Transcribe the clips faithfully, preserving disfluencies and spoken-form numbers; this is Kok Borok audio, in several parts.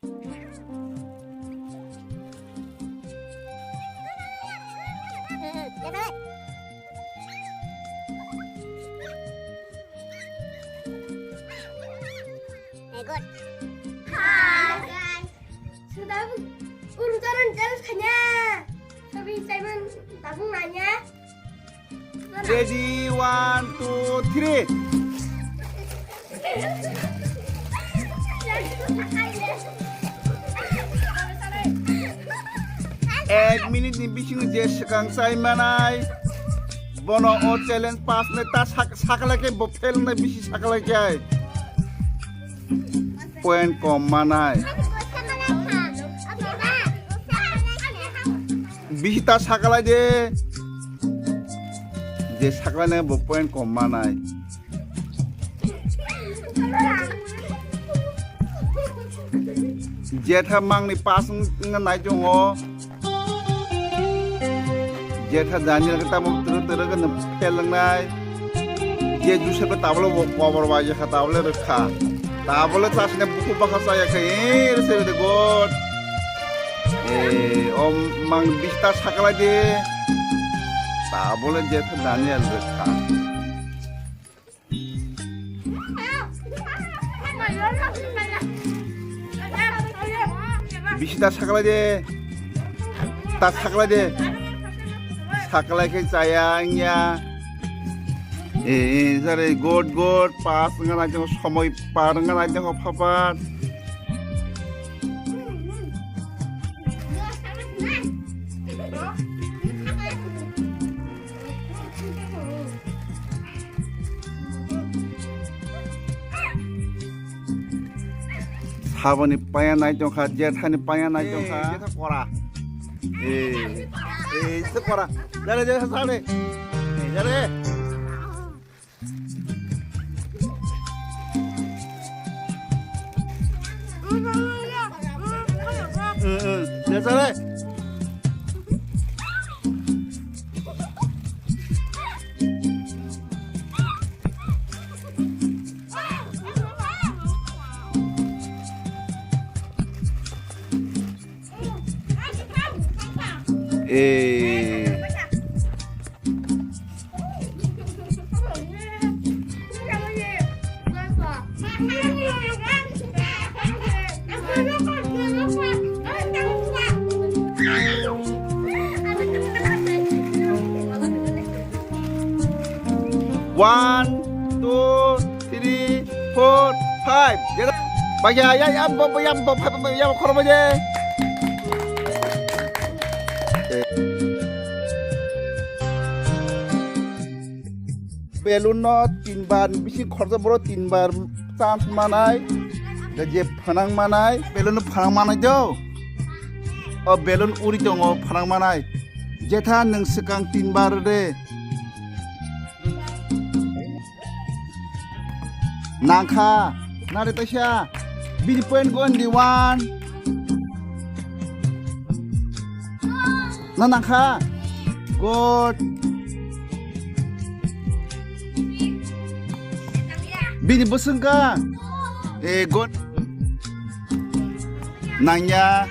Hi, guys. Sudah urung turun jalan kanya. Tapi saya tabung nanya. Ready, one, two, three. Ek minute ni bisingo je swkang chai manai, bono o challenge pass nai ta sak-, sakla khe bo fail nai bisi sakla khe ai. Point kom manai. Bisi ta sakla de. Je sakla nai bo point kom manai. Jetha mangni pass wng-, wngna nai tongo. Jetha Daniel khe tamo twrwk twrwk khe no phelangnai. Je Joseph khe tabole bo kobor bai kha, tabole rwkha. Tabole chasine buku bakha chaya khe, eh, rwse rwde god. Eh, o mang bista sakalai de. Tabole Jetha Daniel rwkha. Bisi ta saklai de. Ta saklai de. Saklai khe chaya wngya. Eh, eh, jare god god pass wngna nai tongo, somoi par wngna nai tongo, phapat. Saboni paya nai tongkha, jethani paya nai tongkha. Eh, jetha kora. Eh, eh, jetha kora. Jare, jare, jare. Eh, jare. Eh. One, two, three, four, five. Jeda. Bagi ayah, ya, bo, ya, bo, ya, bo, khoro baje. Balloon no tinbar, bisi khoroksa boro tinbar chance manai. Da je phanang manai, balloon no phanang manai do. O balloon uri tongo phanang manai. Jetha nwng swkang tinbar de. Nangkha, nare taisa, bini point go on di one. Na nangkha, good. Bini bwswngkha, eh, good. Nangya.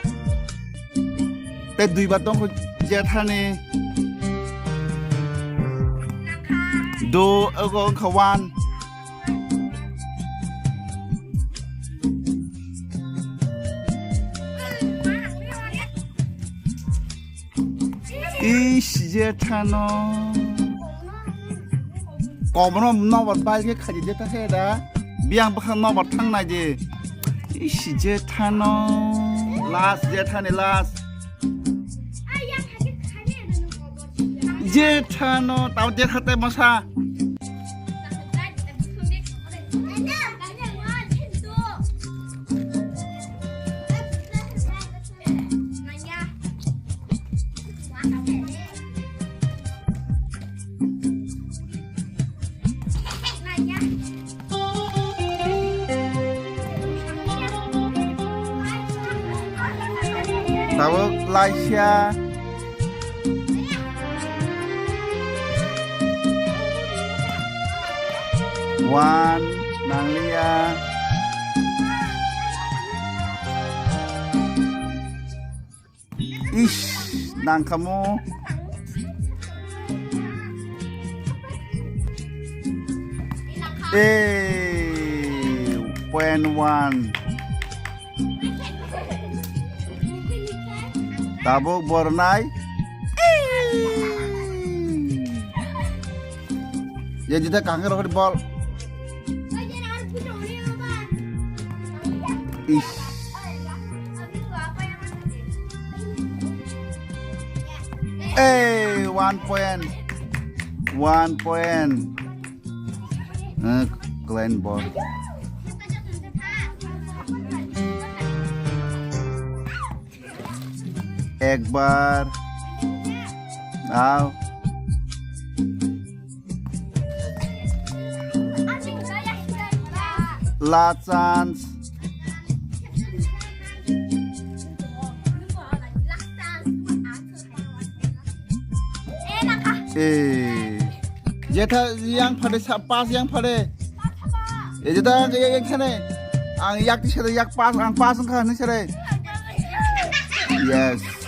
Tei duibar tongkha jethani. Do, ogo wngkha one. Ish, jethano. Kobono nobar bai khe khaidi jetha khe da. Biyang bwkha nobar thangnai di. Ish, jethano. Last, jethani last. Jethano, tao jetha tei masa. Tabuk laisa. One, nangliya. Ish, nangkhamu. Eh, point one. Tabuk bornai. Ye jita kangkar hori bol. Ish. Eh, one point. One point. Eh, clean ball. Ekbar. Out. Last chance. Eh. Jetha yang phade sa-, pass yang phade. Eh, jetha yang, yang, yang sene. Ang yak ti sere, yak pass, ang pass wngkha ni sere. Yes.